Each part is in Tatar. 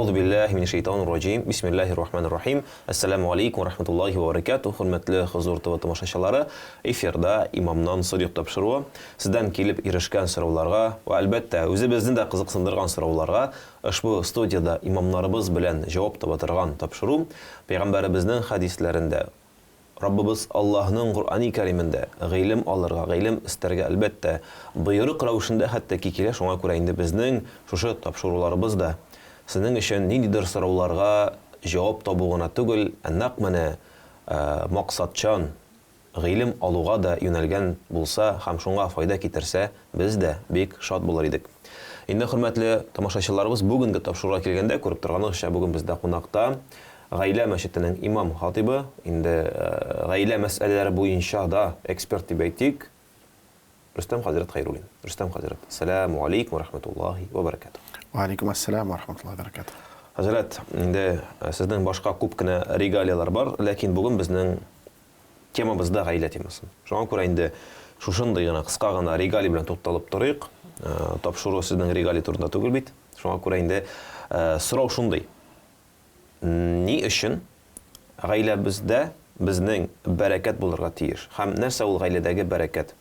Әгъузу биллаһи минәш шәйтанир раҗим. Бисмиллаһир рахманир рахим. Әссәламү алейкум ва рахматуллаһи ва баракатуһ. Хөрмәтле Хозур ТВ тамашачылары, эфирда Имамнан сорыйк тапшыруы. Сездән килеп ирешкән сорауларга ва, әлбәттә, үзебезне дә кызыксындырган сорауларга ошбу студиядә имамнарыбыз белән җавап таба торган тапшыру. Пәйгамбәребезнең хәдисләрендә, Раббыбыз Аллаһның Коръәни Кәримендә гыйлем алырга, гыйлем эстәргә, әлбәттә, боерык рәвешендә хәтта ки килә, шуңа күрә инде безнең шушы тапшыруларыбыз да сезнең өчен ниндидер сорауларга җавап табу гына түгел, ә нәкъ менә максатчан гыйлем алуга да юнәлгән булса һәм шуңа файда китерсә, без дә бик шат булыр идек. Инде, хөрмәтле тамашачыларыбыз, бүгенге тапшыруга килгәндә, күреп торганыгызча, бүген бездә кунакта Гаилә мәчетенең имам-хатыйбы, инде гаилә мәсьәләләре буенча да эксперт дип әйтик, Рөстәм хәзрәт Хәйруллин. Рөстәм хәзрәт, әссәләмү алейкум вә рәхмәтуллаһи вә бәрәкәтүһ. Вә алейкум әссәлам вә рәхмәтуллаһи вә бәрәкәтүһ. Хәзрәт, инде сезнең башка күп кенә регалияләр бар, ләкин бүген безнең темабыз да гаилә темасы. Шуңа күрә инде шушындый гына кыска гына регалий белән тукталып торыйк. Тапшыру сезнең регалий турында түгел бит. Шуңа күрә инде сорау шундый. Ни өчен гаиләбездә безнең бәрәкәт булырга тиеш һәм нәрсә ул гаиләдәге бәрәкәт?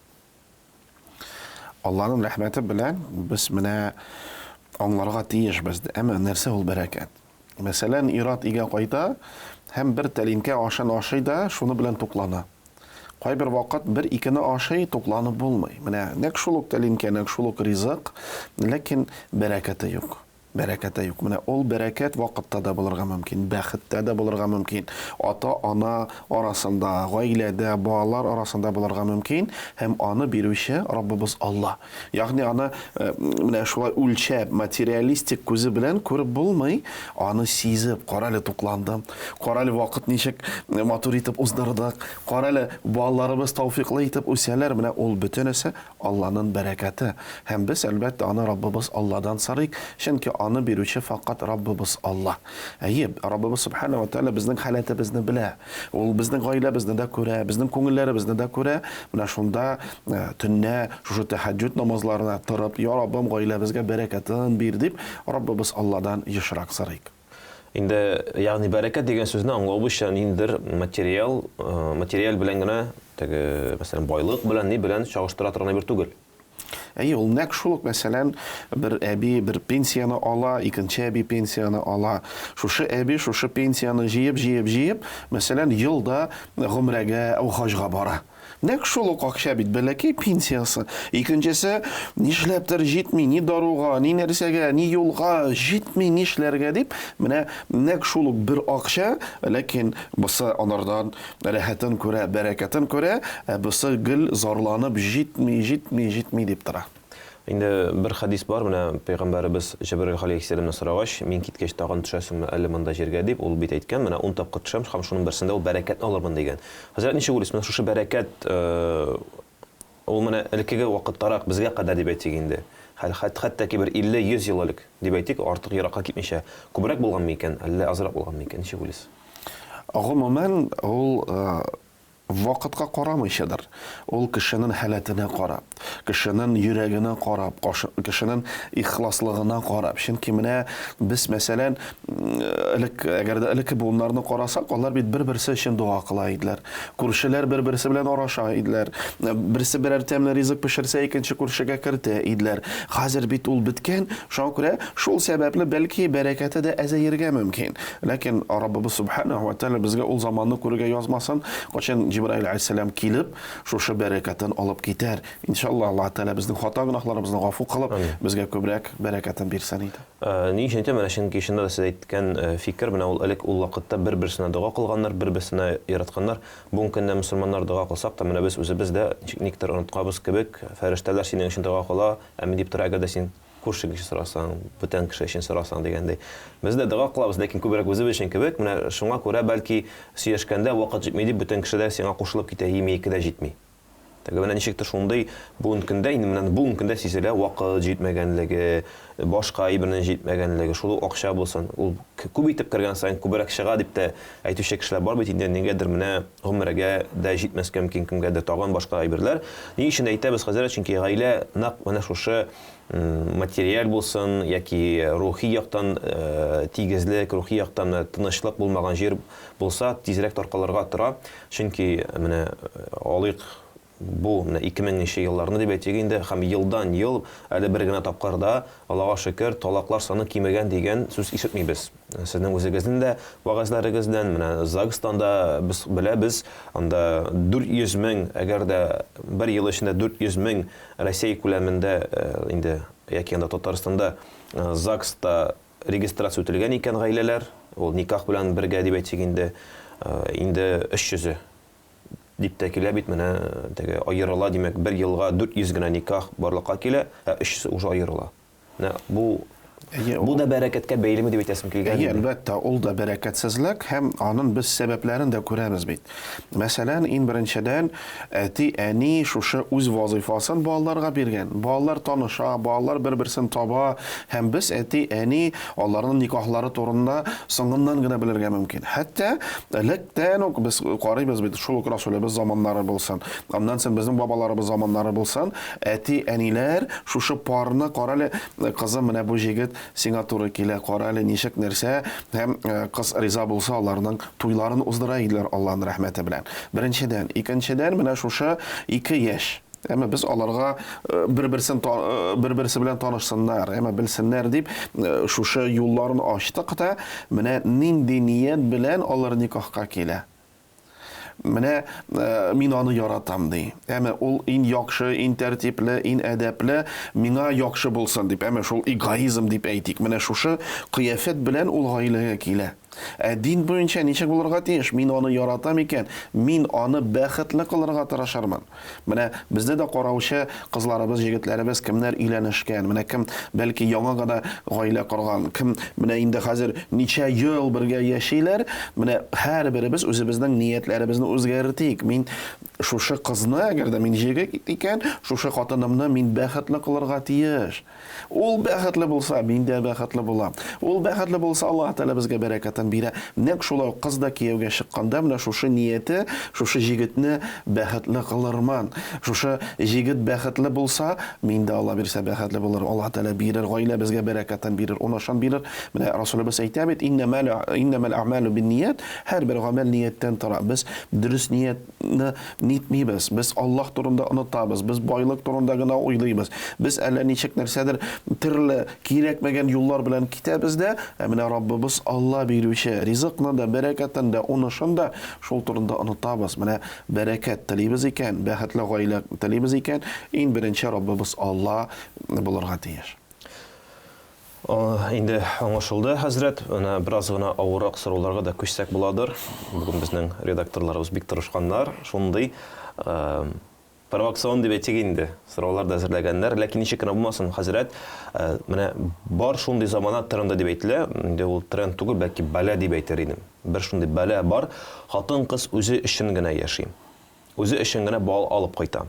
Алланың рәхмәте белән без менә аңларга тиешбез, әмма нәрсә ул бәрәкәт? Мәсәлән, ир-ат өйгә кайта һәм бер тәлинкә ашын ашый да, шуны белән туклана. Кайбер вакыт бер-икене ашый, тукланып булмый. Менә нәкъ шул ук тәлинкә, нәкъ шул ук ризык, ләкин бәрәкәте юк. Бәрәкәте юк. Менә ул бәрәкәт вакытта да булырга мөмкин, бәхеттә дә булырга мөмкин, ата-ана арасында, гаиләдә, балалар арасында булырга мөмкин һәм аны бирүче Раббыбыз Алла. Ягъни аны э, менә шулай үлчәп, материалистик күзе белән күреп булмый, аны сизеп, карале тукландым, карале вакыт ничек э, матур итеп уздырдык, карале балаларыбыз тауфиклы итеп үсәләр, менә ул бөтенесе Алланын бәрәкәте. Һәм без, әлбәттә, аны Раббыбыз Алладан сорыйк, чөнки аны бирүче факат Раббыбыз Алла. Әйе, Раббыбыз Сүбхәнәһү вә Тәгалә безнең халәтебезне белә. Ул безнең гаиләбезне дә күрә, безнең күңелләребезне дә күрә. Менә шунда төнлә шушы тәһәҗҗүд намазларына торып, Я Раббым, гаиләбезгә бәрәкәтен бир, дип, Раббыбыз Алладан ешрак сорыйк. Инде, ягъни бәрәкәт дигән сүзне аңлавыбызча, ниндидер материал, материаль белән генә, теге, мәсәлән, байлык белән, ни белән чагыштыра торган әйбер түгел. Әйе, ул нәкъ шул ук, мәсәлән, бер әби бер пенсияне ала, икенче әби пенсияне ала. Шушы әби шушы пенсияне җыеп, җыеп, җыеп, мәсәлән, ел да гомрәгә, хаҗга бара. Нәкъ шул ук акча бит, бәләкәй пенсиясе. Икенчесе, нишләптер җитми, ни даруга, ни нәрсәгә, ни юлга, җитми, нишләргә дип, менә нәкъ шул ук бер акча, ләкин бусы анардан рәхәтен күрә, бәрәкәтен күрә, ә бусы гел зарланып, җитми, җитми, җитми дип тора. Инде бер хәдис бар, менә пәйгамбәребез Җәбраил галәйһиссәламнән сорагач, мин киткәч тагын төшәсеңме әле монда җиргә дип, ул бит әйткән, менә ун тапкыр төшәм һәм шуның берсендә ул бәрәкәтне алырмын дигән. Хәзрәт, ничек уйлыйсыз, менә шушы бәрәкәт ул менә элеккеге вакыттарак безгә кадәр дип әйтик инде, хәтта ки бер 50-100 ел элек дип әйтик, артык еракка китмичә, күбрәк булганмы икән, әллә азрак булганмы икән, ничек уйлыйсыз? Гомумән, ул Вакытка карамыйчадыр, ул кешенен халәтенә карап, кешенен йөрәгенә карап, кешенен ихласлыгына карап. Чөнки менә без, мәсәлән, элек, әгәр дә элекке буыннарны карасак, алар бит бер-берсе өчен дога кыла иделәр. Күршеләр бер-берсе белән араша иделәр. Берсе берәр тәмле ризык пешерсә, икенче күршегә кертә иделәр. Хәзер бит ул беткән, шуңа күрә шул сәбәпле, бәлки, бәрәкәте дә әзәергә мөмкин. Ләкин Раббыбыз Сүбхәнәһү вә Тәгалә безгә ул заманны күрергә язмасын, кайчан Җибраил галәйһиссәлам килеп, шушы бәрәкәтен алып китәр. Иншалла, Аллаһ Тәгалә безнең хата-гөнаһларыбызны гафу кылып, безгә күбрәк бәрәкәтен бирсен иде. Ни өчен әйтәм, менә чөнки чыннан да сез әйткән фикер, менә ул элек ул вакытта бер-берсенә дога кылганнар, бер-берсенә яратканнар. Бүгенге көндә мөселманнар дога кылсак та, менә без үзебез дә ничек никтер оныткабыз кебек, фәрештәләр синең өчен дога кыла, әмин дип тора, әгәр дә син Күршең өчен сорасаң, бүтән кеше өчен сорасаң дигәндәй. Без дә дога кылабыз, ләкин күбрәк үзебез өчен кебек. Менә шуңа күрә, бәлки, сөйләшкәндә вакыт җитми дип, бүтән кеше дә сиңа кушылып китә, и, минеке дә җитми. Теге менә ничектер шундый бүгенге көндә, инде менә бүгенге көндә сизелә вакыт җитмәгәнлеге, башка әйбернең җитмәгәнлеге, шул ук акча булсын, ул күп итеп кергән саен күбрәк чыга дип тә әйтүче кешеләр бар бит инде, нигәдер менә гомергә дә җитмәскә мөмкин кемгәдер, тагын башка әйберләр. Ни өчен әйтәбез хәзрәт, чөнки гаилә нәкъ менә шушы материаль булсын яки рухи яктан тигезлек, рухи яктан менә тынычлык булмаган җир булса, тизрәк таркалырга тора. Чөнки менә алыйк бу менә 2000 нче елларны дип әйтик инде, һәм елдан-ел әле бер генә тапкыр да, Аллага шөкер, талаклар саны кимегән дигән сүз ишетмибез. Сезнең үзегезнең дә вәгазьләрегездән, менә ЗАГСтан да без беләбез, анда 400 мең, әгәр дә бер ел эчендә 400 мең Россия күләмендә инде яки анда Татарстанда ЗАГСта регистрация үтелгән икән гаиләләр, ул никах белән бергә дип әйтик инде, инде 300-е дип тә килә бит, менә теге аерыла, димәк, бер елга 400 генә никах барлыкка килә, ә 300 уже аерыла. Менә бу Әйе, бу да бәрәкәткә бәйлеме дип әйтәсем килгән Әйе, иде. әлбәттә, ул да бәрәкәтсезлек һәм анын без сәбәпләрен дә күрәбез бит. Мәсәлән, иң беренчедән, әти-әни шушы үз вазыйфасын балаларга биргән. Балалар таныша, балалар бер-берсен таба һәм без әти-әни аларның никахлары турында соңыннан гына белергә мөмкин. Хәтта электән үк без карыйбыз бит, шул ук Расүлебез заманнары булсын, аннан соң безнең бабаларыбыз заманнары булсын, Әти-әниләр шушы парны, карале, кызым, менә бу җегет сиңа туры килә, карале, ничек, нәрсә, һәм кыз риза булса, аларның туйларын уздыра иделәр Аллаһның рәхмәте белән. Беренчедән. Икенчедән, менә шушы ике яшь. Әмма без аларга бер-берсен бер-берсе белән танышсыннар, әмма белсеннәр дип, шушы юлларын ачтык та, менә нинди ният белән алар никахка килә. Менә мин аны яратам, ди. Әмма ул иң яхшы, иң тәртипле, иң әдәпле, миңа яхшы булсын дип. Әмма шул эгоизм дип әйтик. Менә шушы кыяфәт белән ул гаиләгә килә. Ә дин буенча ничек булырга тиеш? Мин аны яратам икән, мин аны бәхетле кылырга тырышырмын. Менә безне дә караучы кызларыбыз, җегетләребез кемнәр өйләнешкән, менә кем бәлки яңа гына гаилә корган, кем менә инде хәзер ничә ел бергә яшиләр, менә һәрберебез үзебезнең ниятләребезне үзгәртик. Мин шушы кызны, әгәр дә мин җегет икән, шушы хатынымны мин бәхетле кылырга тиеш. Ул бәхетле булса, мин дә бәхетле булам. Ул бәхетле булса, Аллаһ Тәгалә безгә бәрәкәтен бирә. Нәкъ шулай ук кыз да кияүгә чыкканда менә шушы нияте, шушы җегетне бәхетле кылырмын. Шушы җегет бәхетле булса, мин дә Алла бирсә бәхетле булыр. Аллаһ Тәгалә бирер, гаилә безгә бәрәкәтен бирер, унышын бирер. Менә Расулыбыз әйтә бит, иннәмәл әгъмәлү бинният, һәрбер гамәл нияттән тора. Без дөрес ният ны нитмибез, без Аллаһ турында онытабыз, без байлык турында гына уйлыйбыз, без әллә ничек нәрсәдер төрле кирәкмәгән юллар белән китәбез дә, ә менә Раббыбыз Алла бирүче ризыкны да, бәрәкәтен дә, унышын да шул турында онытабыз. Менә бәрәкәт телибез икән, бәхетле гаилә телибез икән, иң беренче Раббыбыз Алла булырга тиеш. Инде аңлашылды, хәзрәт. Менә бераз гына авыррак сорауларга да күчсәк буладыр. Бүген безнең редакторларыбыз бик тырышканнар. Шундый провокацион дип әйтик инде, сораулар да әзерләгәннәр. Ләкин ничек кенә булмасын, хәзрәт, менә бар шундый замана тренды дип әйтелә. Инде ул тренд түгел, бәлки бәла дип әйтер идем. Бер шундый бәла бар. Хатын-кыз үзе өчен генә яши. Үзе өчен генә бал алып кайта.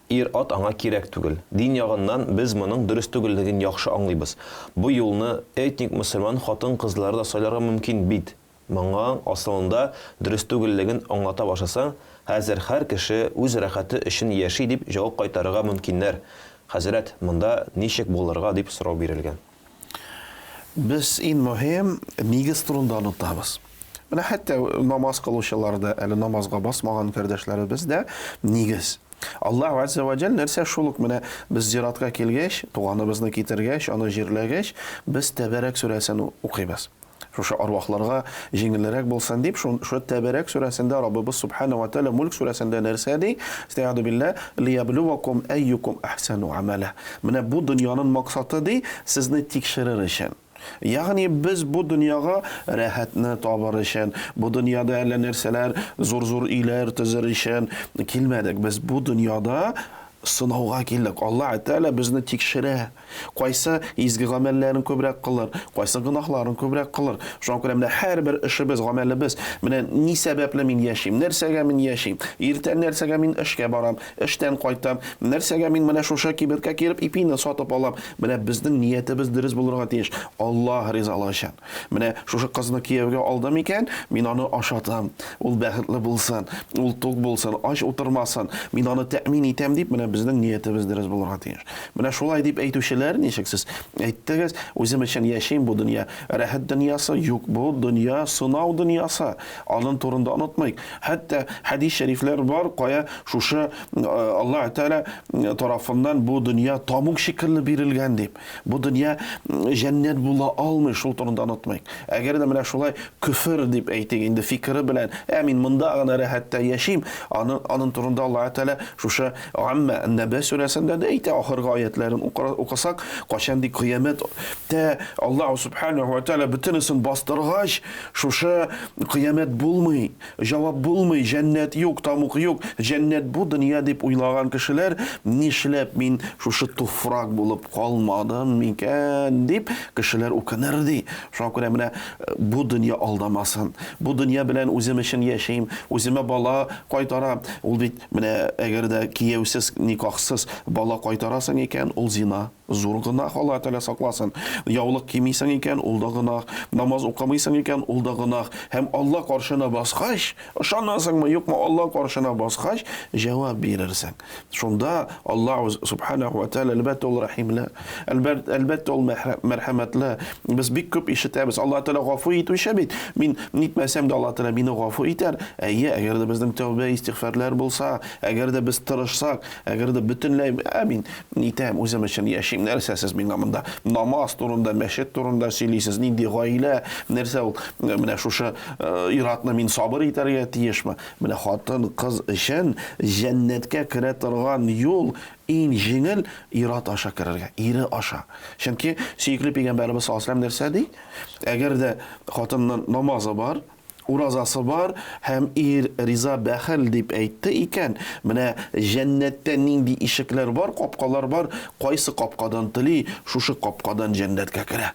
Ир-ат аңа кирәк түгел. Дин ягыннан без моның дөрес түгеллеген яхшы аңлыйбыз. Бу юлны этник мөселман хатын-кызлары да сайларга мөмкин бит. Моңа асылында дөрес түгеллеген аңлата башласаң, хәзер һәр кеше үз рәхәте өчен яши дип җавап кайтарырга мөмкиннәр. Хәзрәт, монда ничек булырга дип сорау бирелгән. Без иң мөһим нигез турында онытабыз. Менә хәтта намаз кылучылар да, әле намазга басмаган кардәшләребез дә нигез. Аллаһ Азза ва Җәл нәрсә шул ук менә без зиратка килгәч, туганыбызны китергәч, аны җирләгәч, без Тәбәрәк сүрәсен укыйбыз. Шушы арвахларга җиңелрәк булсын дип, шушы Тәбәрәк сүрәсендә Раббыбыз Субхана ва Тәгалә Мульк сүрәсендә нәрсә ди? Истигъаду билләһ, лияблувакум әйюкум әхсәну амәлә. Менә бу дөньяның максаты ди, сезне тикшерер өчен. Ягъни без бу дөньяга рәхәтне табыр өчен, бу дөньяда әллә нәрсәләр, зур-зур өйләр төзер өчен килмәдек. Без бу дөньяда. Сынауга килдек. Аллаһ Тәгалә безне тикшерә. Кайсы изге гамәлләрен күбрәк кылыр, кайсы гөнаһларын күбрәк кылыр. Шуңа күрә менә һәрбер эшебез, гамәлебез, менә ни сәбәпле мин яшим, нәрсәгә мин яшим, иртән нәрсәгә мин эшкә барам, эштән кайтам, нәрсәгә мин менә шушы кибеткә кереп ипине сатып алам. Менә безнең ниятебез дөрес булырга тиеш. Аллаһ ризалыгы өчен. Менә шушы кызны кияүгә алдым икән, мин аны ашатам. Ул бәхетле булсын, ул тук булсын, ач утырмасын. Мин аны тәэмин итәм дип, менә безнең ниятебез дөрес булырга тиеш. Менә шулай дип әйтүчеләр, ничек сез әйттегез, үзем өчен яшим, бу дөнья рәхәт дөньясы, юк, бу дөнья сынау дөньясы. Аның турында онытмыйк. Хәтта хәдис шәрифләр бар, кая шушы Аллаһ Тәгалә тарафыннан бу дөнья тамук шикелле бирелгән дип. Бу дөнья җәннәт була алмый, шул турында онытмыйк. Әгәр дә менә шулай көфер дип әйтик инде фикере белән, ә мин монда гына рәхәттә яшим, аны аның турында Аллаһ Тәгалә шушы Гаммә Нәбә сүрәсендә дә әйтә, ахыргы аятларын укысак, кайчан ди кыямәт тә Аллаһ субханаһу ва тәгалә бөтенесен бастыргач, шушы кыямәт булмый. Җавап булмый, җәннәт юк, тамук юк, җәннәт бу дөнья дип уйлаган кешеләр, нишләп мин шушы туфрак булып калмадым микән дип, кешеләр үкенер ди. Шуңа күрә менә бу дөнья алдамасын. Бу дөнья белән үзем өчен яшим, үземә бала кайтарам. Ул бит менә әгәр дә кияүсез, никахсыз бала кайтарасың икән, ул зина. Зур гөнаһ, Аллаһ Тәгалә сакласын. Яулык кимисең икән, ул да гөнаһ. Намаз укымыйсың икән, ул да гөнаһ. Һәм Алла каршына баскач, ышанасыңмы, юкмы, Алла каршына баскач, җавап бирерсең. Шунда Аллаһ субханаһу ва тәгалә, әлбәттә, ул рәхимле, әлбәттә, ул мәрхәмәтле. Без бик күп ишетәбез, Аллаһ Тәгалә гафу итүче бит. Мин нитмәсәм дә, Аллаһ Тәгалә мине гафу итәр. Әйе, әгәр дә безнең тәүбә, истигъфарлар булса, әгәр дә без тырышсак, әгәр дә бөтенләй, ә мин Нитәм, үзем өчен яшим, нәрсә сез миңа монда намаз турында, мәчет турында сөйлисез, нинди гаилә, нәрсә ул, менә шушы ир-атны мин сабыр итәргә тиешме? Менә хатын-кыз өчен җәннәткә керә торган юл иң җиңел ир-ат аша керергә, ире аша. Чөнки сөекле пәйгамбәребез саллаллаһу алейһи ва сәлләм нәрсә ди? Әгәр дә хатынның намазы бар, Уразасы бар һәм ир риза бәхел дип әйтте икән, менә җәннәттә нинди ишекләр бар, капкалар бар, кайсы капкадан тели, шушы капкадан җәннәткә керә.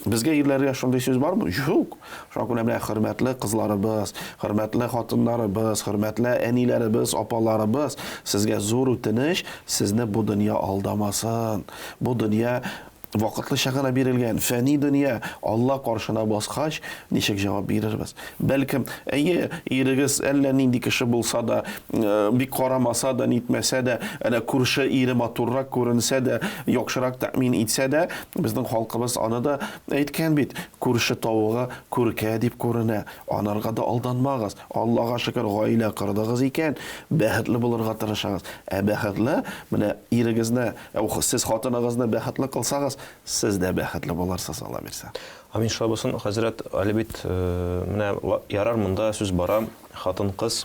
Безгә ирләргә шундый сүз бармы? Юк. Шуңа күрә менә хөрмәтле кызларыбыз, хөрмәтле хатыннарыбыз, хөрмәтле әниләребез, апаларыбыз, сезгә зур үтенеч, сезне бу дөнья алдамасын. Бу дөнья Вакытлыча гына бирелгән фәни дөнья Алла каршына баскач, ничек җавап бирербез? Бәлкем, әйе, ирегез әллә нинди кеше булса да, бик карамаса да, нитмәсә дә, әнә күрше ире матуррак күренсә дә, яхшырак тәэмин итсә дә, безнең халкыбыз аны да әйткән бит, күрше тавыгы күркә дип күренә, анарга да алданмагыз. Аллага шөкер, гаилә кордыгыз икән, бәхетле булырга тырышыгыз. Ә бәхетле, менә ирегезне Ә сез хатыныгызны бәхетле кылсагыз, сез дә бәхетле булырсыз, Алла бирсә. Амин, шулай булсын, хәзрәт. Әле бит менә ярар монда сүз бара, хатын-кыз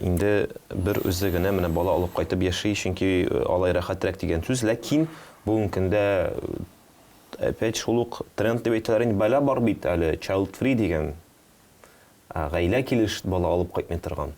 инде бер үзе генә менә бала алып кайтып яши, чөнки алай рәхәтрәк дигән сүз. Ләкин бүгенге көндә опять шул ук тренд дип әйтәләр инде, бәла бар бит әле, child free дигән. Ә гаилә килеш бала алып кайтмый торган.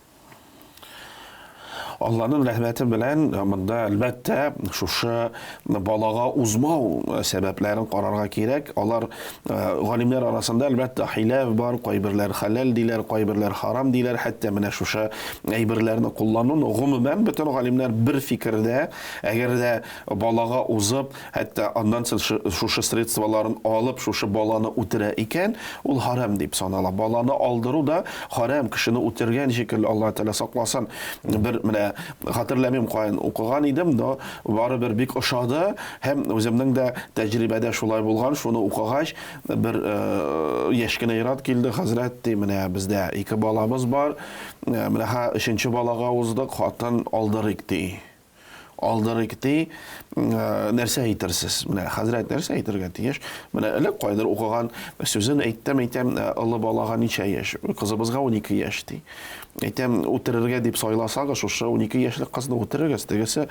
Алланың рәхмәте белән монда, әлбәттә, шушы балага узмау сәбәпләрен карарга кирәк. Алар галимнәр арасында, әлбәттә, хилаф бар, кайберләр хәләл диләр, кайберләр харам диләр. Хәтта менә шушы әйберләрне куллануны гомумән бөтен галимнәр бер фикердә, әгәр дә балага узып, Хәтта аннан соң шушы средстволарын алып, шушы баланы үтерә икән, ул харам дип санала. Баланы алдыру да харам, кешене үтергән шикелле, Аллаһ Тәгалә сакласын. Бер менә хәтерләмим каян укыган идем, но барыбер бик ошады һәм үземнең дә тәҗрибәдә шулай булган, шуны укыгач, бер яшь кенә ир-ат килде, хәзрәт, ди, менә бездә ике балабыз бар, менә өченче балага уздык, хатын алдырыйк, ди. Алдырыйк ди, нәрсә әйтерсез? Менә хәзрәт нәрсә әйтергә тиеш? Менә элек кайдыр укыган сүзен әйттем, әйтәм, олы балага ничә яшь? Кызыбызга 12 яшь ди. Әйтәм, үтерергә дип сайласагыз, шушы 12 яшьлек кызны үтерегез, тегесе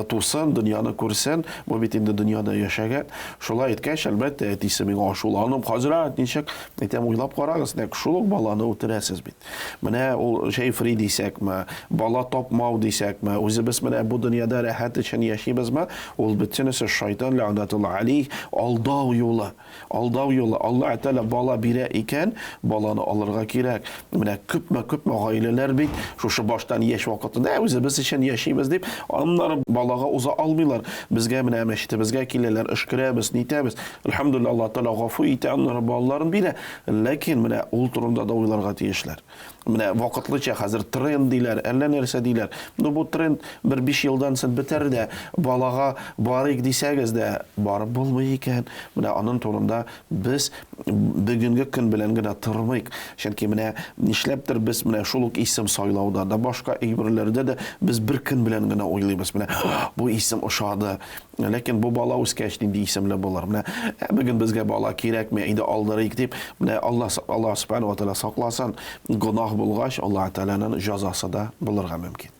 тусын, дөньяны күрсен, бу бит инде дөньяда яшәгән. Шулай иткәч, әлбәттә, әтисе миңа ачуланып, хәзрәт, ничек? Әйтәм, уйлап карагыз, нәкъ шул ук баланы үтерәсез бит. Менә ул җәйфри дисәкме, бала тапмау дисәкме, үзебез менә бу дөньяда рәхәт өчен яшибезме, ул бөтенесе шайтан ләгънәтуллаһи алейһ, алдау юлы. Алдау юлы. Аллаһ Тәгалә бала бирә икән, баланы алырга кирәк. Менә күпме-күпме гаиләләр бит шушы баштан яшь вакытында, ә үзебез өчен яшибез дип, аннары балага уза алмыйлар. Безгә менә мәчетебезгә киләләр, өшкерәбез, нитәбез. Әлхәмдүлилләһ, Аллаһ Тәгалә гафу итә, аннары балаларын бирә. Ләкин менә ул турында да уйларга тиешләр. Менә вакытлыча хәзер тренд диләр, әллә нәрсә диләр. Ну бу тренд бер 5 елдан соң бетәр дә, балага барыйк дисәгез дә, барып булмый икән. Менә аның турында без бүгенге көн белән генә тормыйк. Чөнки менә нишләптер без менә шул ук исем сайлауда да, башка әйберләрдә дә без бер көн белән генә уйлыйбыз. Менә бу исем ошады. Ләкин бу бала үскәч нинди исемле булыр? Менә ә бүген безгә бала кирәкми, әйдә алдырыйк дип, менә Аллаһ Аллаһ Субхану ва Тааля сакласын, гөнаһ булгач, Аллаһ Тааляның җәзасы да булырга мөмкин.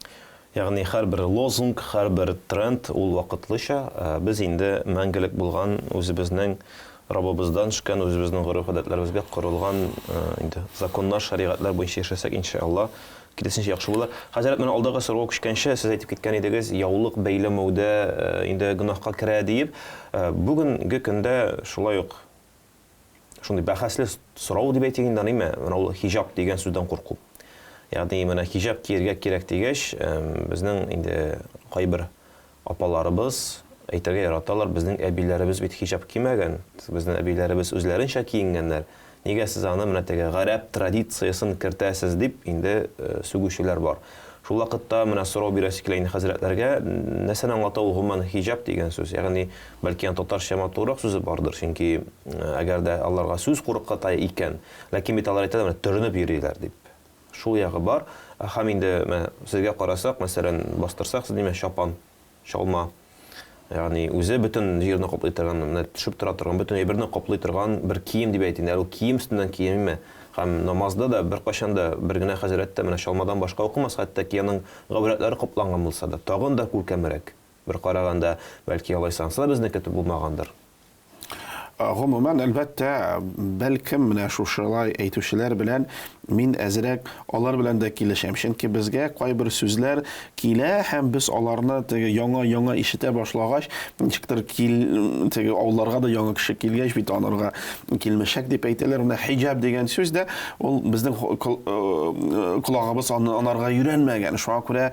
Ягъни һәрбер лозунг, һәрбер тренд ул вакытлыча, без инде мәңгелек булган үзебезнең Раббыбыздан төшкән, үзебезнең гореф-гадәтләребезгә корылган инде законнар, шәригатьләр буенча яшәсәк, иншалла, киресенчә яхшы булыр. Хәзрәт, менә алдагы сорауга күчкәнче, сез әйтеп киткән идегез, яулык бәйләмәү дә инде гөнаһка керә диеп. Бүгенге көндә шулай ук шундый бәхәсле сорау дип әйтик инде аны, менә ул хиҗап дигән сүздән курку. Ягъни менә хиҗап кияргә кирәк дигәч, безнең инде кайбер Апаларыбыз әйтергә яраталар, безнең әбиләребез бит хиҗап кимәгән, безнең әбиләребез үзләренчә киенгәннәр, нигә сез аны менә теге гарәп традициясен кертәсез, дип инде сүгүчеләр бар. Шул вакытта менә сорау бирәсе килә инде хәзрәтләргә, нәрсәне аңлата ул гомумән хиҗап дигән сүз? Ягъни, бәлки аның татарча матуррак сүзе бардыр, чөнки әгәр дә аларга сүз куркыта икән, ләкин бит алар әйтәләр, менә төренеп йөриләр дип. Шул ягы бар. Һәм инде менә сезгә карасак, мәсәлән, бастырсак, сез димә чапан, чалма. Ягъни үзе бөтен җирне каплый торган, менә төшеп тора торган, бөтен әйберне каплый торган бер кием дип әйтик. Әле ул кием өстеннән киемме? Һәм намазда да беркайчан да бер генә хәзрәт тә менә чалмадан башка укымас, хәтта ки аның гаурәтләре капланган булса да, тагын да күркәмрәк. Бер караганда, бәлки алайса ансы да безнеке булмагандыр. Гомумән, әлбәттә, бәлкем менә шушылай әйтүчеләр белән мин әзрәк алар белән дә килешәм. Чөнки безгә кайбер сүзләр килә һәм без аларны теге яңа-яңа ишетә башлагач, ничектер кил, теге авылларга да яңа кеше килгәч бит анарга килмешәк дип әйтәләр. Менә хиҗаб дигән сүз дә ул безнең колагыбыз аны анарга өйрәнмәгән. Шуңа күрә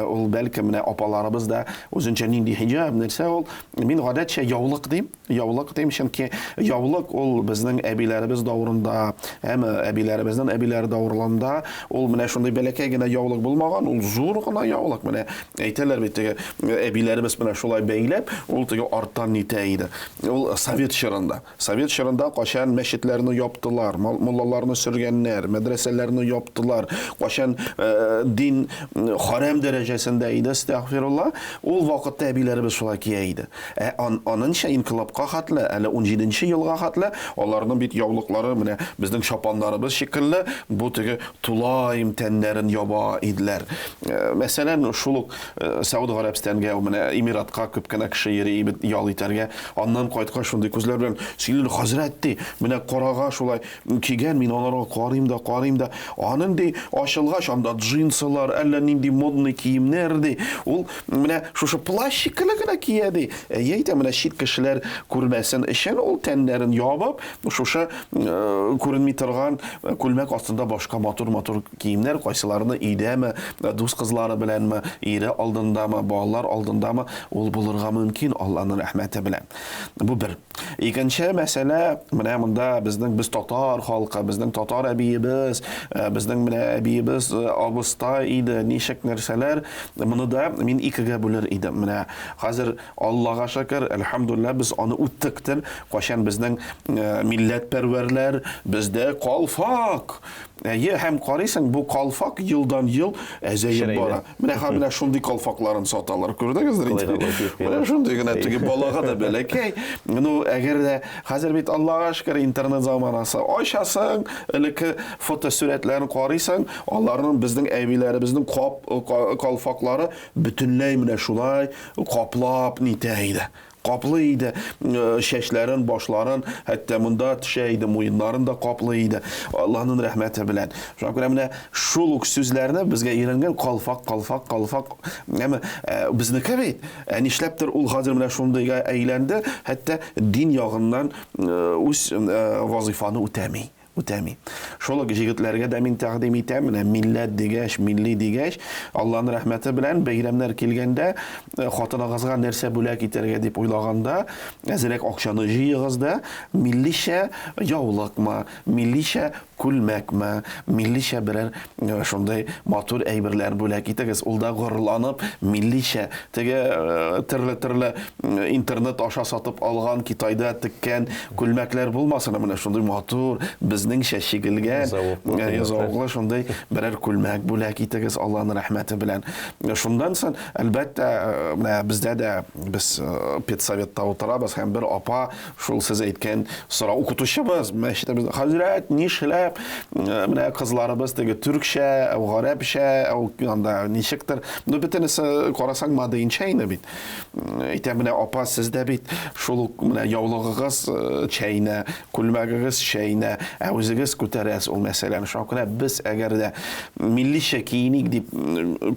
ул бәлкем менә апаларыбыз да үзенчә нинди хиҗаб, нәрсә ул? Мин гадәтчә яулык дим, яулык дим, чөнки яулык ул безнең әбиләребез давырында, әмма әбиләребезнең әбиләре давырлында ул менә шундый бәләкәй генә яулык булмаган, ул зур гына яулык. Менә әйтәләр бит теге әбиләребез менә шулай бәйләп, ул теге арттан нитә иде. Ул совет чорында. Совет чорында кайчан мәчетләрне яптылар, муллаларны сөргәннәр, мәдрәсәләрне яптылар, кайчан дин харам дәрәҗәсендә иде, астагфирулла, ул вакытта әбиләребез шулай кия иде. Ә анынча инкыйлабка хәтле, әле унҗиденче елга хәтле, аларның бит яулыклары менә безнең чапаннарыбыз шикелле, бу теге тулаем тәннәрен яба иделәр. Мәсәлән, шул ук Сауд Гарәбстангә, менә Эмиратка күп кенә кеше йөри бит ял итәргә. Аннан кайткач шундый күзләр белән сөйлиләр, хәзрәт ди, менә карага шулай кигән, мин аларга карыйм да, карыйм да. Анын ди, ачылгач, анда джинсылар, әллә нинди модный киемнәр ди. Ул менә шушы плащ шикелле генә кия ди. Әйе, әйтә, менә чит кешеләр күрмәсен өчен ул тәннәрен ябып, шушы күренми торган күлмәк астында башка матур-матур Киемнәр кайсыларны өйдәме, дус кызлары беләнме, ире алдындамы, балалар алдындамы, ул булырга мөмкин Алланың рәхмәте белән. Бу бер. Икенче мәсьәлә, менә монда безнең без татар халкы, безнең татар әбиебез, э, безнең менә әбиебез э, абыстай иде, ничек нәрсәләр, моны да мин икегә бүлер идем. Менә хәзер Аллага шөкер, әлхәмдулилла, без аны үттек тел. Кайчан безнең милләтпәрвәрләр бездә калфак. Әйе, һәм карыйсың, бу калфак елдан-ел әзәеп бара. Менә һәм менә шундый калфакларын саталар, күрдегездер инде. Менә шундый генә теге балага да бәләкәй. Ну, әгәр дә хәзер бит Аллага шөкер интернет заманасы. Ачасың, элекке фотосурәтләрен карыйсың, аларның безнең әбиләребезнең кап калфаклары бөтенләй менә шулай каплап нитә иде. Каплый иде чәчләрен, башларын, хәтта монда төшә иде, муеннарын да каплый иде. Аллаһның рәхмәте белән. Шуңа күрә менә шул ук сүзләрне безгә өйрәнгән калфак, калфак, калфак. Әмма безнеке бит. Ә нишләптер ул хәзер менә шундыйга әйләнде, хәтта дин ягыннан үз вазыйфаны үтәми. Үтәми. Шул ук җегетләргә дә мин тәкъдим итәм, менә милләт дигәч, милли дигәч, Алланың рәхмәте белән бәйрәмнәр килгәндә, хатыныгызга нәрсә бүләк итәргә дип уйлаганда, әзрәк акчаны җыегыз да, милличә яулыкмы, милличә күлмәкме, милличә берәр шундый матур әйберләр бүләк итегез. Ул да горурланып, милличә, теге төрле-төрле интернет аша сатып алган, Китайда теккән күлмәкләр булмасын, ә менә шундый матур, безнеңчә чигелгән, зәвыклы шундый берәр күлмәк бүләк итегез Аллаһның рәхмәте белән. Шуннан соң, әлбәттә, менә бездә дә без педсоветта утырабыз һәм бер апа шул сез әйткән сорау укытучыбыз мәчетебездә, хәзрәт, нишләп менә кызларыбыз теге төркчә, гарәпчә, анда ничектер, ну бөтенесе карасаң made in China бит. Әйтәм, менә апа, сез дә бит шул ук менә яулыгыгыз чәйнә, күлмәгегез чәйнә, ә үзегез күтәрәсез ул мәсьәләне. Шуңа күрә без әгәр дә милличә киеник дип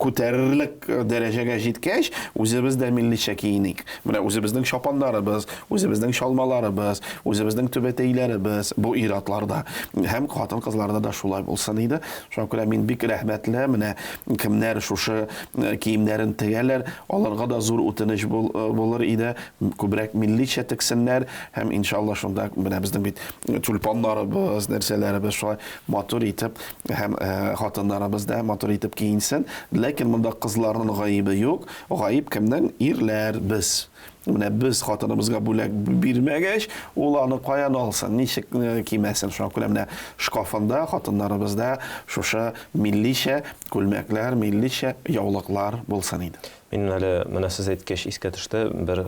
күтәрерлек дәрәҗәгә җиткәч, үзебез дә милличә киеник. Менә үзебезнең чапаннарыбыз, үзебезнең чалмаларыбыз, үзебезнең түбәтәйләребез бу ир-атларда һәм хатын-кызларда да шулай булсын иде. Шуңа күрә мин бик рәхмәтле, менә кемнәр шушы киемнәрен тегәләр, аларга да зур үтенеч булыр иде, күбрәк милличә тексеннәр һәм иншалла шунда менә безнең бит тюльпаннарыбыз, нәрсәләребез шулай матур итеп һәм хатыннарыбыз да матур итеп киенсен. Ләкин монда кызларның гаебе юк. Гаеп кемнең? Ирләр, без. Менә без хатыныбызга бүләк бирмәгәч, ул аны каян алсын, ничек кимәсен? Шуңа күрә менә шкафында хатыннарыбызда шушы милличә күлмәкләр, милличә яулыклар булсын иде. Минем әле менә сез әйткәч искә төште бер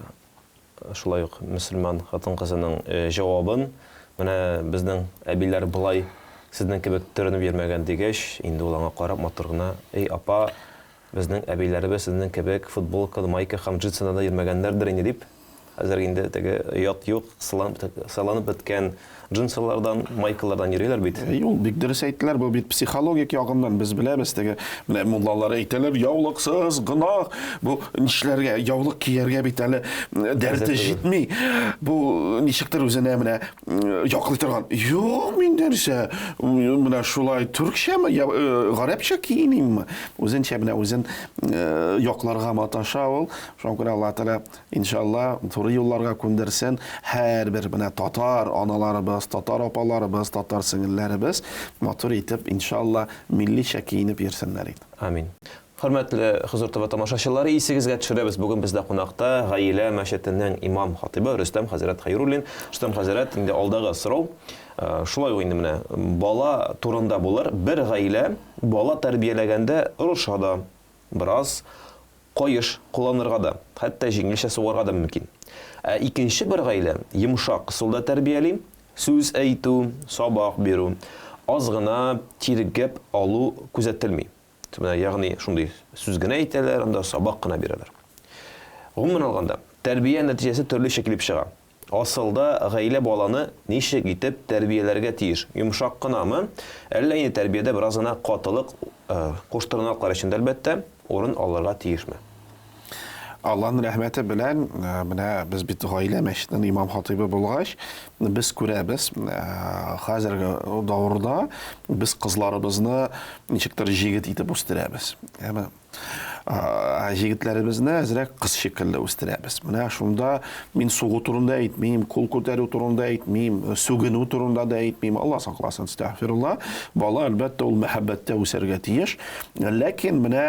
шулай ук мөселман хатын-кызының җавабын. Менә безнең әбиләр болай сезнең кебек төренеп йөрмәгән дигәч, инде ул аңа карап матур гына, Эй, апа, Безнең әбиләребез сезнең кебек футболка, майка һәм джинсыда да йөрмәгәннәрдер инде дип, хәзер инде теге оят юк, сыланып беткән джинсылардан, майкалардан йөриләр бит. Юк, бик дөрес әйттеләр, бу бит психологик ягыннан без беләбез, теге менә муллалар әйтәләр, яулыксыз гөнаһ, бу нишләргә, яулык кияргә бит әле дәрте җитми, бу ничектер үзенә менә яклый торган. Юк, мин нәрсә, менә шулай төркчәме, гарәпчә киенимме? Үзенчә менә үзен якларга маташа ул. Шуңа күрә Аллаһ Тәгалә, иншалла, туры юлларга күндерсен. Һәрбер менә татар аналарыбыз, татар апаларыбыз, татар сеңелләребез матур итеп, иншалла, милличә киенеп йөрсеннәр иде. Амин. Хөрмәтле Хозур ТВ тамашачылары, исегезгә төшерәбез, бүген бездә кунакта Гаилә мәчетенең имам хатыйбы Рөстәм хәзрәт Хәйруллин. Рөстәм хәзрәт, инде алдагы сорау, шулай ук инде менә бала турында булыр. Бер гаилә Бала тәрбияләгәндә орыша да, бераз каеш кулланырга да, хәтта җиңелчә сугарга да мөмкин. Ә икенче бер гаилә йомшак ысулда тәрбияли, сүз әйтү, сабак бирү, аз гына тиргәп алу күзәтелми. Менә, ягъни шундый сүз генә әйтәләр, анда сабак кына бирәләр. Гомумән алганда, тәрбия нәтиҗәсе төрлечә килеп чыга. Асылда гаилә баланы ничек итеп тәрбияләргә тиеш? Йомшак кынамы, әллә инде тәрбиядә бераз гына катылык, куштырнаклар өчен дә, әлбәттә, урын алырга тиешме? Аллаһның рәхмәте белән, менә без бит гаилә мәчетенең имам-хатыйбы булгач, без күрәбез, хәзерге давырда без кызларыбызны ничектер җегет итеп үстерәбез. Әмма. Ә җегетләребезне әзрәк кыз шикелле үстерәбез. Менә шунда мин сугу турында әйтмим, кул күтәрү турында әйтмим, сүгенү турында да әйтмим. Алла сакласын, әстәгъфирулла. Бала, әлбәттә, ул мәхәббәттә үсәргә тиеш. Ләкин менә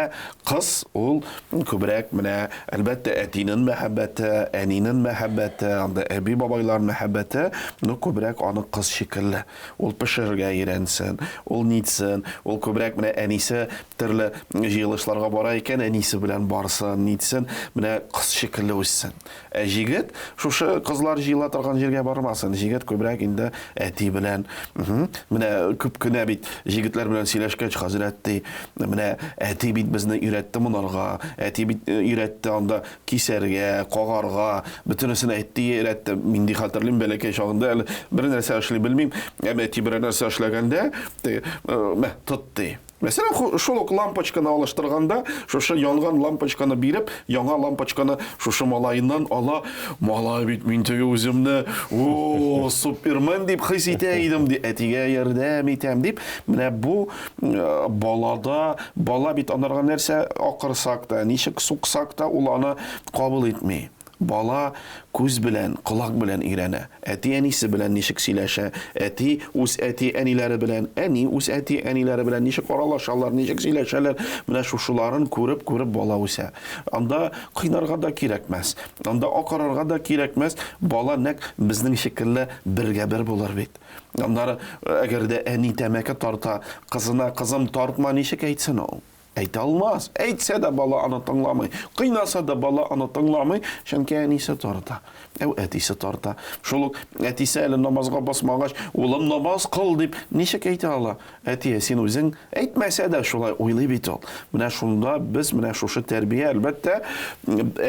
кыз ул күбрәк менә, әлбәттә, әтинең мәхәббәте, әнинең мәхәббәте, анда әби-бабайлар мәхәббәте, ну, күбрәк аны кыз шикелле. Ул пешерергә өйрәнсен, ул нитсен, ул күбрәк менә әнисе төрле җыелышларга бара икән, әнисе белән барсын, нитсен, менә кыз шикелле үссен. Ә җегет шушы кызлар җыела торган җиргә бармасын, җегет күбрәк инде әти белән. Менә күп кенә бит җегетләр белән сөйләшкәч, хәзрәт ди, менә әти бит безне өйрәтте монарга, әти бит өйрәтте анда Кисәргә, кагарга, бөтенесен әти өйрәтте. Мин ди хәтерлим, бәләкәй чагында әле бер нәрсә эшли белмим. Әмма әти берәр нәрсә эшләгәндә, теге, мә, тот ди. Мәсәлән, шул ук лампочканы алыштырганда, шушы янган лампочканы биреп, яңа лампочканы шушы малаеннан ала. Малай бит мин теге үземне, о, супермен дип хис итә идем, ди, әтигә ярдәм итәм дип. Менә бу балада, бала бит анарга нәрсә акырсак та, ничек суксак та, ул аны кабул итми. Бала күз белән, колак белән өйрәнә. Әти-әнисе белән ничек сөйләшә, әти үз әти-әниләре белән, әни үз әти-әниләре белән ничек аралашалар, ничек сөйләшәләр, менә шушыларын күреп-күреп бала үсә. Анда кыйнарга да кирәкмәс, анда акырырга да кирәкмәс, бала нәкъ безнең шикелле бергә-бер булыр бит. Аннары, әгәр дә әни тәмәке тарта, кызына, кызым, тартма, ничек әйтсен ул? Әйтә алмас. Әйтсә дә бала аны тыңламый. Кыйнаса да бала аны тыңламый, чөнки әнисе тарта. Әү әтисе тарта. Шул ук әтисе әле намазга басмагач, улым намаз кыл дип ничек әйтә ала? Әти, син үзең әйтмәсә дә шулай уйлый бит ул. Менә шунда без менә шушы тәрбия, әлбәттә,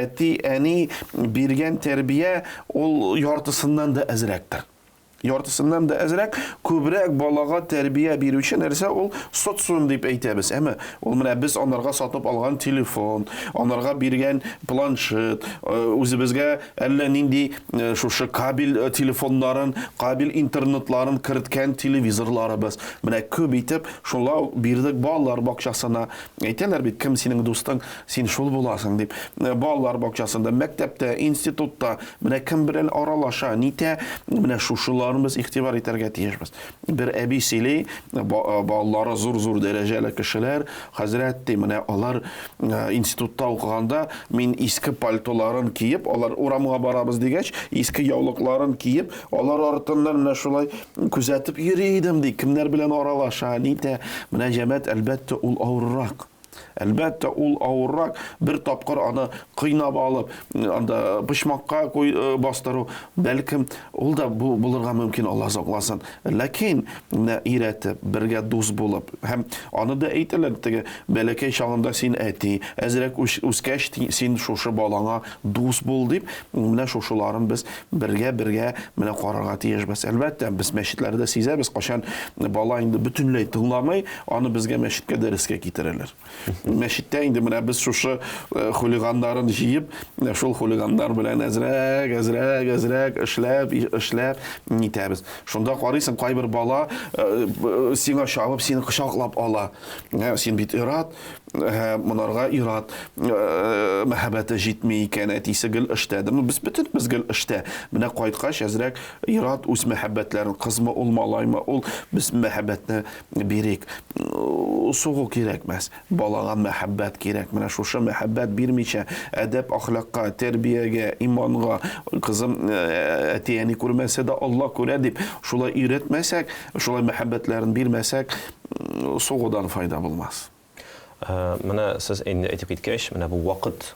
әти, әни биргән тәрбия ул яртысыннан да әзрәктер. Яртысыннан да әзрәк, күбрәк балага тәрбия бирүче нәрсә ул социум дип әйтәбез. Әмма ул менә без анарга сатып алган телефон, анарга биргән планшет, э, үзебезгә әллә нинди э, шушы кабель э, телефоннарын, кабель интернетларын керткән телевизорларыбыз. Менә күп итеп шулай бирдек балалар бакчасына. Әйтәләр бит, кем синең дустың, син шул буласың дип. Балалар бакчасында, мәктәптә, институтта менә кем белән аралаша, нитә, менә шушыларын без игътибар итәргә тиешбез. Бер әби сөйли, балалары зур-зур дәрәҗәле кешеләр, хәзрәт ди, менә алар институтта укыганда мин иске пальтоларын киеп, алар урамга барабыз дигәч, иске яулыкларын киеп, алар артыннан менә шулай күзәтеп йөри идем ди, кемнәр белән аралаша, нитә. Менә җәмәгать, әлбәттә, ул авыррак. Әлбәттә, ул авыррак, бер тапкыр аны кыйнап алып, анда почмакка куй, э, бастыру, бәлкем, ул да бу булырга мөмкин, Алла сакласын. Ләкин менә өйрәтеп, бергә дус булып, һәм аны да әйтәләр, теге бәләкәй чагында син әти, әзрәк үскәч син шушы балаңа дус бул дип, менә шушыларын без бергә-бергә менә карарга тиешбез. Әлбәттә, без мәчетләрдә сизәбез, кайчан бала инде бөтенләй тыңламый, Аны безгә мәчеткә дәрескә китерәләр. Мәчеттә инде менә без шушы э, хулиганнарын җыеп, менә шул хулиганнар белән әзрәк, әзрәк, әзрәк эшләп, эшләп нитәбез. Шунда карыйсың, кайбер бала э, э, сиңа чабып, сине кочаклап ала. Син бит ир-ат, монарга ир-ат мәхәббәте җитми икән, әтисе гел эштә. Ну, без бөтенебез гел эштә. Менә кайткач, әзрәк ир-ат үз мәхәббәтләрен, кызмы ул, малаймы ул, без мәхәббәтне бирик. Сугу кирәкмәс. Балага мәхәббәт кирәк. Менә шушы мәхәббәт бирмичә, әдәп-әхлакка, тәрбиягә, иманга, кызым, әти-әни күрмәсә дә Алла күрә дип, шулай өйрәтмәсәк, шулай мәхәббәтләрен бирмәсәк, сугудан файда булмас. Менә сез инде әйтеп киткәч, менә бу вакыт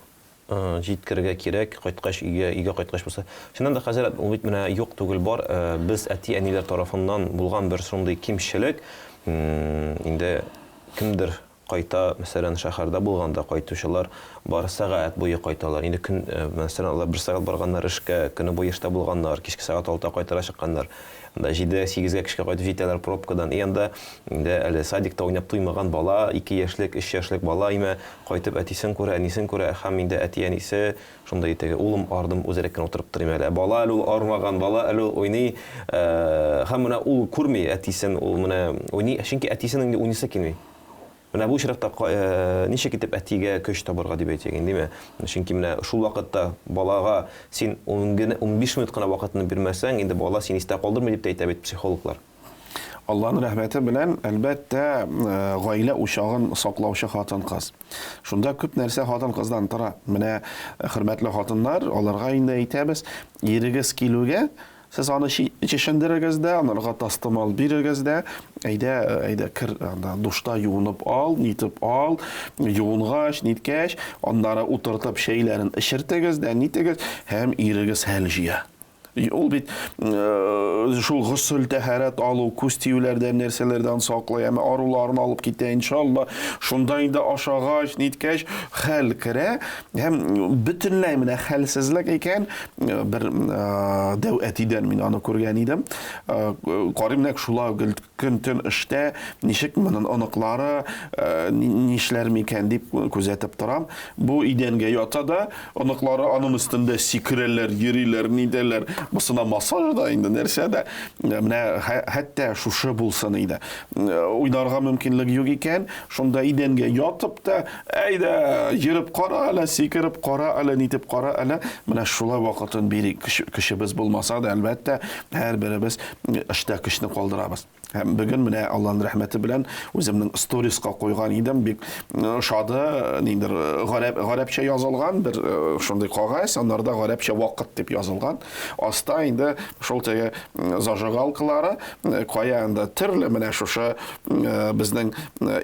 җиткерергә кирәк, кайткач өйгә, өйгә кайткач булса. Чыннан да хәзер ул бит менә юк түгел бар, без әти-әниләр тарафыннан булган бер шундый кимчелек, инде кемдер кайта, мәсәлән, шәһәрдә булганда кайтучылар бар сәгать буе кайталар. Инде көн, мәсәлән, алар бер сәгать барганнар эшкә, көне буе эштә булганнар, кичке сәгать алтыда кайтырга чыкканнар. Анда җиде, сигезгә кешкә кайтып җитәләр пробкадан. И анда инде әле садикта уйнап туймаган бала, ике яшьлек, өч яшьлек бала имә, кайтып әтисен күрә, әнисен күрә һәм инде әти-әнисе шундый теге улым ардым, үзерәк кенә утырып торыйм әле. Ә бала әле ул армаган, бала әле ул уйный. Һәм менә ул күрми әтисен, ул менә уйный, чөнки әтисенең инде уйныйсы килми. Менә бу очракта ничек итеп әтигә көч табарга дип әйтик инде, димме? Чөнки менә шул вакытта балага син ун генә, 15 минут кына вакытны бирмәсәң, инде бала сине истә калдырмый дип тә әйтә бит психологлар. Алланың рәхмәте белән, әлбәттә, гаилә учагын саклаучы хатын-кыз. Шунда күп нәрсә хатын-кыздан тора. Менә хөрмәтле хатыннар, аларга инде әйтәбез, ирегез килүгә, сез аны чишендерегез дә, анарга тастымал бирегез дә, әйдә, әйдә, кер, анда душта юынып ал, нитеп ал, юынгач, ниткәч, аннары утыртып чәйләрен эчертегез дә, нитегез, һәм ирегез хәл җыя. Ул бит шул госел, тәһарәт алу, күз тиюләрдән, нәрсәләрдән саклый, әмма аруларын алып китә, иншалла. Шунда инде ашагач, ниткәч, хәл керә һәм бөтенләй менә хәлсезлек икән, бер дәү әтидән мин аны күргән идем. Карыйм нәкъ шулай гел көн-төн эштә, ничек моның оныклары нишләр микән дип күзәтеп торам. Бу идәнгә ята да, Оныклары аның өстендә сикерәләр, йөриләр, нидәләр. Бусына массаж да инде, нәрсә дә. Менә хәтта шушы булсын иде. Уйнарга мөмкинлек юк икән, шунда идәнгә ятып та, әйдә, йөреп кара әле, сикереп кара әле, нитеп кара әле. Менә шулай вакытын бирик. Көчебез булмаса да, әлбәттә, һәрберебез эштә көчне калдырабыз. Һәм бүген менә Аллаһның рәхмәте белән үземнең сториска куйган идем, бик ошады, ниндер гарәп, гарәпчә язылган бер шундый кагаз, анарда гарәпчә вакыт дип язылган. Аста инде шул теге зажигалкалары, кая инде төрле менә шушы безнең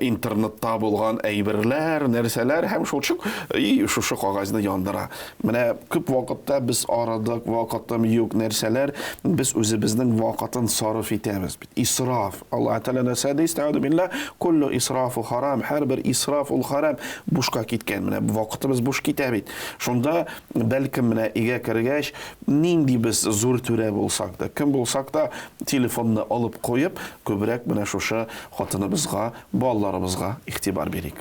интернетта булган әйберләр, нәрсәләр һәм шул чук и шушы кагазны яндыра. Менә күп вакытта без арыдык, вакытым юк, нәрсәләр, без үзебезнең вакытын сарыф итәбез бит. Исраф. Аллаһ Тәгалә нәрсә ди? Истәгъду биллаһ, куллу исрафу харам. Һәрбер исраф ул харам, бушка киткән. Менә вакытыбыз буш китә бит. Шунда бәлкем менә өйгә кергәч, нинди без зур түрә булсак та, кем булсак та, телефонны алып куеп, күбрәк менә шушы хатыныбызга, балаларыбызга игътибар бирик.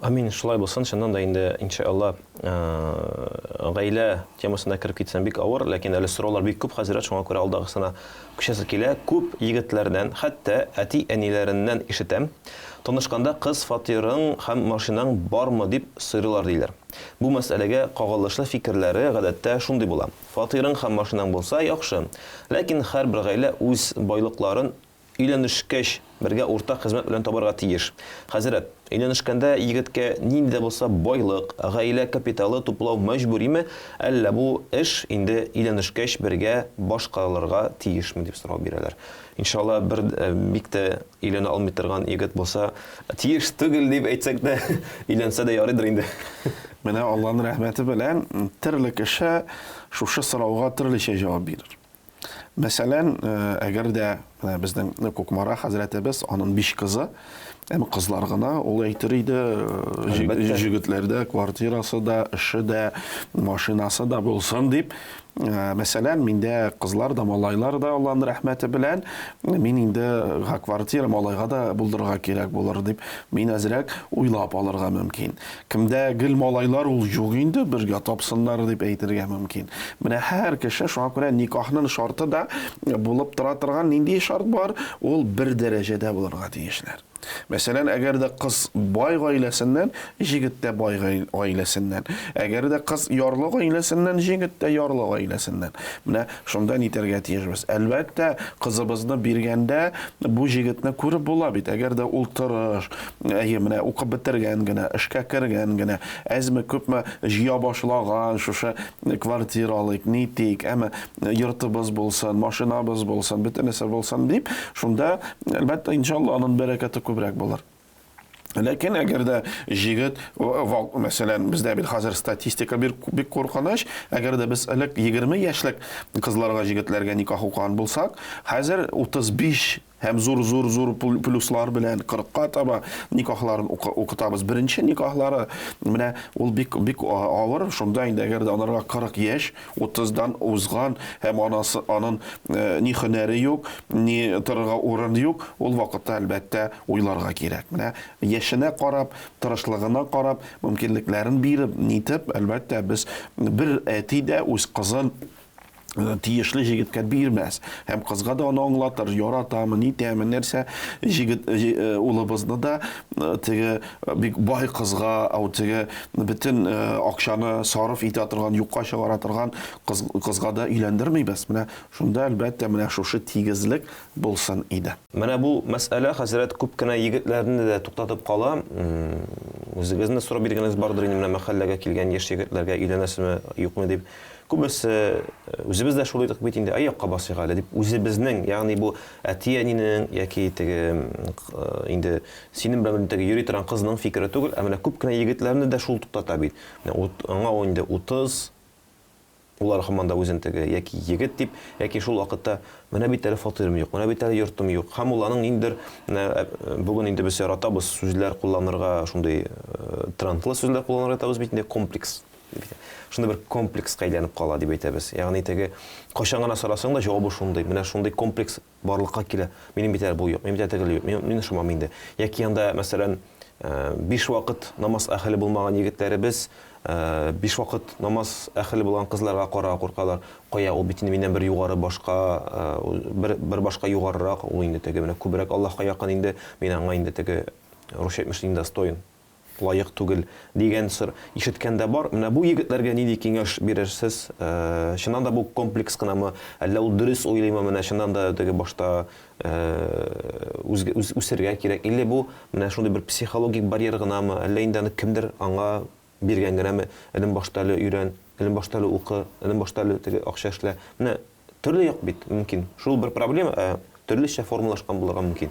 Амин, шулай булсын, чыннан да инде, иншәалла, гаилә темасына кереп китсәм бик авыр, ләкин әле сораулар бик күп хәзрәт, шуңа күрә алдагысына күчәсе килә. Күп егетләрдән, хәтта әти-әниләреннән ишетәм, танышканда кыз фатирың һәм машинаң бармы дип сорыйлар диләр. Бу мәсьәләгә кагылышлы фикерләре гадәттә шундый була, фатирың һәм машинаң булса, яхшы, ләкин һәрбер гаилә үз байлыкларын Өйләнешкәч, бергә уртак хезмәт белән табарга тиеш. Хәзрәт, өйләнешкәндә егеткә нинди дә булса байлык, гаилә капиталы туплау мәҗбүриме, әллә бу эш инде өйләнешкәч бергә башкарылырга тиешме дип сорау бирәләр. Иншалла, бер бик тә өйләнә алмый торган егет булса, тиеш түгел дип әйтсәк тә, өйләнсә дә ярыйдыр инде. Менә Алланың рәхмәте белән төрле кеше шушы сорауга төрлечә җавап бирер. Мәсәлән, әгәр дә менә безнең Кукмара хәзрәтебез, аның биш кызы, әмма кызлар гына, ул әйтер иде, җегетләрдә квартирасы да, эше дә, машинасы да булсын дип. Мәсәлән, миндә кызлар да, малайлар да Алланың рәхмәте белән, мин инде квартира малайга да булдырырга кирәк булыр дип, мин әзрәк уйлап алырга мөмкин. Кемдә гел малайлар ул юк инде, бергә тапсыннар дип әйтергә мөмкин. Менә һәр кеше, шуңа күрә никахның шарты да булып тора торган нинди шарт бар, ул бер дәрәҗәдә булырга тиешләр. Мәсәлән, әгәр дә кыз бай гаиләсеннән, җегет тә бай гаиләсеннән. Әгәр дә кыз ярлы гаиләсеннән, җегет тә ярлы гаиләсеннән. Менә шунда нитәргә тиешбез. Әлбәттә, кызыбызны биргәндә бу җегетне күреп була бит. Әгәр дә ул тырыш, Әйе, менә укып бетергән генә, эшкә кергән генә, әзме-күпме җыя башлаган, шушы квартира алыйк, нитик, әмма йортыбыз булсын, машинабыз булсын, бөтенесе булсын дип, шунда, әлбәттә, иншалла, аның бәрәкәте күбрәк булыр. Ләкин әгәр дә җегет, мәсәлән, бездә бит хәзер статистика бик, бик куркыныч, әгәр дә без элек 20 яшьлек кызларга, җегетләргә никах укыган булсак, хәзер 35 Һәм зур-зур-зур плюслар белән кырыкка таба никахларын укытабыз. Беренче никахлары менә ул бик бик авыр. Шунда инде әгәр дә анарга 40 яшь, 30-дан узган һәм анасы анын э, ни һөнәре юк, ни торырга урын юк, ул вакытта әлбәттә уйларга кирәк. Менә яшенә карап, тырышлыгына карап, мөмкинлекләрен биреп, нитеп, әлбәттә без бер әти дә үз кызын. Тиешле җегеткә бирмәс. Һәм кызга да аны аңлатыр, яратамы, нитәме, нәрсә җегет улыбызны да теге бик бай кызга, ау теге бөтен акчаны сарыф итә торган, юкка чыгара торган кыз, кызга да өйләндермибез. Менә шунда, әлбәттә, менә шушы тигезлек булсын иде. Менә бу мәсьәлә, хәзрәт, күп кенә егетләрне дә туктатып кала. Үзегезне сорап биргәнегез бардыр инде, менә мәхәлләгә килгән яшь егетләргә өйләнәсезме, юкмы дип. Күбесе, үзебез дә шул идек бит инде, аякка басыйк әле дип, үзебезнең, ягъни бу әти-әнинең яки теге инде синең белән теге йөри торган кызның фикере түгел, ә менә күп кенә егетләрне дә шул туктата бит. Менә аңа инде 30, улар һаман да үзен теге яки егет дип, яки шул вакытта менә бит әле фатирым юк, менә бит әле йортым юк. Һәм ул аның ниндидер, менә бүген инде без яратабыз сүзләр кулланырга, шундый трендлы сүзләр кулланырга яратабыз бит инде, комплекс. Шундый бер комплекска әйләнеп кала дип әйтәбез. Ягъни теге кайчан гына сорасаң да җавабы шундый. Менә шундый комплекс барлыкка килә. Минем бит әле бу юк, минем бит әле теге юк, мин, мин ошамам инде. Яки анда, мәсәлән, биш вакыт намаз әһеле булмаган егетләребез биш вакыт намаз әһеле булган кызларга карарга куркалар. Кая, ул бит инде миннән бер югары башка, бер, бер башка югарырак, ул инде теге менә күбрәк Аллаһка якын инде, мин аңа инде теге русча әйтмешли недостоин. Лаек түгел, дигән сыр ишеткән дә бар. Менә бу егетләргә нинди киңәш бирерсез? Чыннан да бу комплекс кынамы, әллә ул дөрес уйлыймы, менә чыннан да теге башта үсергә кирәк, или бу менә шундый бер психологик барьер гынамы, әллә инде аны кемдер аңа биргән генәме, энем башта әле өйрән, энем башта әле укы, энем башта әле теге акча эшлә. Менә Төрле як бит, мөмкин. Шул бер проблема, ә төрлечә формалашкан булырга мөмкин.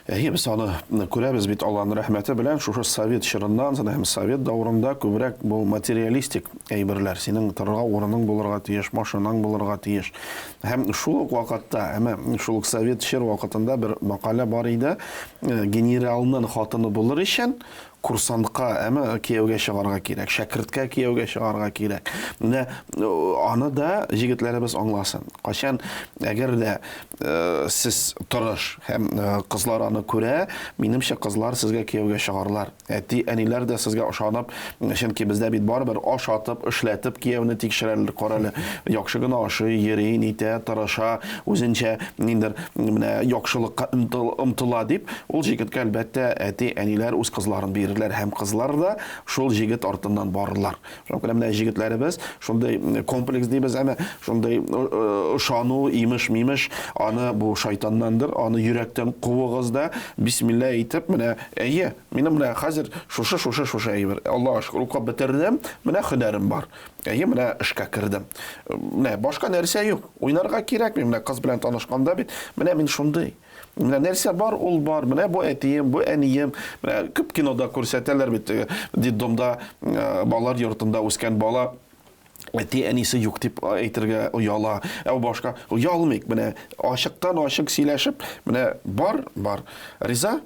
Әйе, без аны күрәбез бит Аллаһның рәхмәте белән, шушы совет чорыннан соң һәм совет дәверендә күбрәк бу материалистик әйберләр, синең торырга урының булырга тиеш, машинаң булырга тиеш. Һәм шул ук вакытта, әмма шул ук совет чор вакытында бер мәкалә бар иде, генералның хатыны булыр өчен Курсантка, әмма кияүгә чыгарга кирәк, шәкерткә кияүгә чыгарга кирәк. Менә аны да җегетләребез аңласын. Кайчан әгәр дә сез тырыш һәм кызлар аны күрә, минемчә, кызлар сезгә кияүгә чыгарлар. Әти-әниләр дә сезгә ышанып, чөнки бездә бит барыбер ашатып, эшләтеп кияүне тикшерәләр. Карале, яхшы гына ашый, йөри, нитә, тырыша, үзенчә ниндер менә яхшылыкка омтыла дип, Ул җегеткә, әлбәттә, әти-әниләр үз кызларын бирерләр һәм кызлар да шул җегет артыннан барырлар. Шуңа күрә менә җегетләребез шундый комплекс дибез, әмма шундый ышану, имеш-мимеш, аны бу шайтаннандыр, аны йөрәктән куыгыз да, бисмилла әйтеп, менә, әйе, минем менә хәзер шушы, шушы, шушы әйбер. Аллага шөкер, укып бетердем, менә һөнәрем бар. Әйе, менә эшкә кердем. Менә башка нәрсә юк. Уйнарга кирәкми, менә кыз белән танышканда бит, менә мин шундый. Менә нәрсә бар, ул бар. Менә бу әтием, бу әнием. Менә күп кинода күрсәтәләр бит, детдомда, балалар йортында үскән бала әти-әнисе юк дип әйтергә ояла. Ә башка оялмыйк. Менә ачыктан ачык сөйләшеп, менә бар, бар. Риза?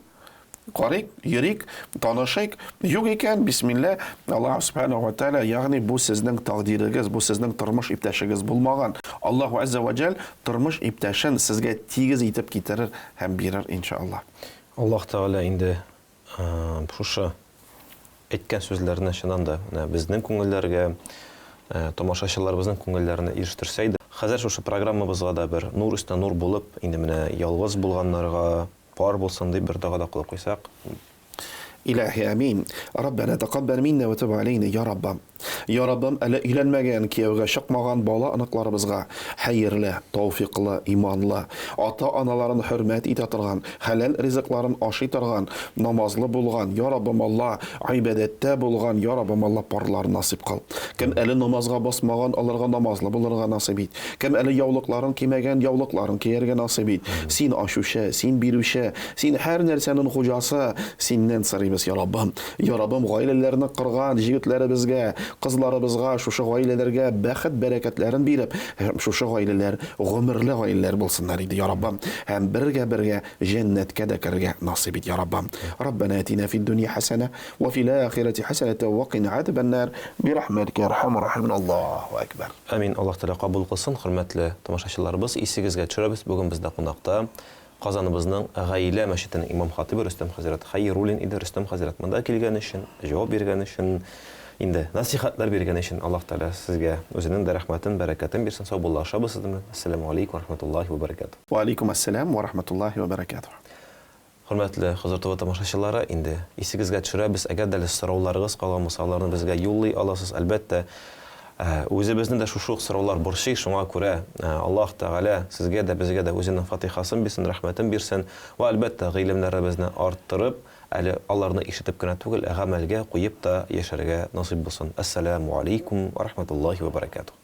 Карыйк, йөрик, танышыйк. Юк икән, бисмилла, Аллаһ субханаһу ва тааля, ягъни бу сезнең тәкъдирегез, бу сезнең тормыш иптәшегез булмаган. Аллаһу азза ва җәл тормыш иптәшен сезгә тигез итеп китерер һәм бирер, иншаллаһ. Аллаһ Тәгалә инде шушы әйткән сүзләрне чыннан да менә безнең күңелләргә, тамашачыларыбызның күңелләренә ирештерсә иде. Хәзер шушы программабызга да бер нур өстенә нур булып, инде менә ялгыз булганнарга, Пар булсын дип бер дога да кылып куйсак. Илаһи амин. Раббәнә тәкаббәл миннә вә түб аләйнә, я Раббым. Я Раббым, әле өйләнмәгән, кияүгә чыкмаган бала-оныкларыбызга хәерле, тәүфикълы, иманлы, ата-аналарын хөрмәт итә торган, хәләл ризыкларын ашый торган, намазлы булган, я Раббым Алла, гыйбадәттә булган, я Раббым Алла, парлар насыйп кыл. Кем әле намазга басмаган, аларга намазлы булырга насыйп ит. Кем әле яулыкларын кимәгән, яулыкларын кияргә насыйп ит. Син ачучы, син бирүче, син һәр нәрсәнең хуҗасы, синнән сорыйбыз, я Раббым. Я Раббым, гаиләләрне корган җегетләребезгә, кызларыбызга, шушы гаиләләргә бәхет-бәрәкәтләрен биреп, һәм шушы гаиләләр гомерле гаиләләр булсыннар иде, я Раббым. Һәм бергә-бергә җәннәткә дә керергә насыйп ит, я Раббым. Раббәнә атина фид-дөнья хәсәнә, вә фил ахирәти хәсәнәтән вә кина азабән-нар, бирахмәтикә я архәмәр рахимин, Аллаһу әкбәр. Амин, Аллаһ Тәгалә кабул кылсын, хөрмәтле тамашачыларыбыз, исегезгә төшерәбез, бүген бездә кунакта Казаныбызның Гаилә мәчетенең имам-хатыйбы Рөстәм хәзрәт Хәйруллин иде. Рөстәм хәзрәт, монда килгән өчен, җавап биргән өчен, Инде насихәтләр биргән өчен Аллаһ Тәгалә сезгә үзенең дә рәхмәтен, бәрәкәтен бирсен. Саубуллашабыз сезнең белән. Әссәламү алейкум ва рахматуллаһи ва бәрәкәтүһ. Ва алейкум әссәлам ва рахматуллаһи ва бәрәкәтүһ. Хөрмәтле Хозур ТВ тамашачылары, инде исегезгә төшерәбез, әгәр дә әле сорауларыгыз калган булса, аларны безгә юллый аласыз. Әлбәттә, үзебезне дә шушы ук сораулар борчый, шуңа күрә Аллаһ Тәгалә сезгә дә, безгә дә үзенең фатихасын бирсен, рәхмәтен бирсен вә, әлбәттә, гыйлемнәребезне арттырып, әле аларны ишетеп кенә түгел, ә гамәлгә куеп та яшәргә насыйп булсын. Әссәләмү алейкум ва рахматуллаһи ва бәрәкәтүһ.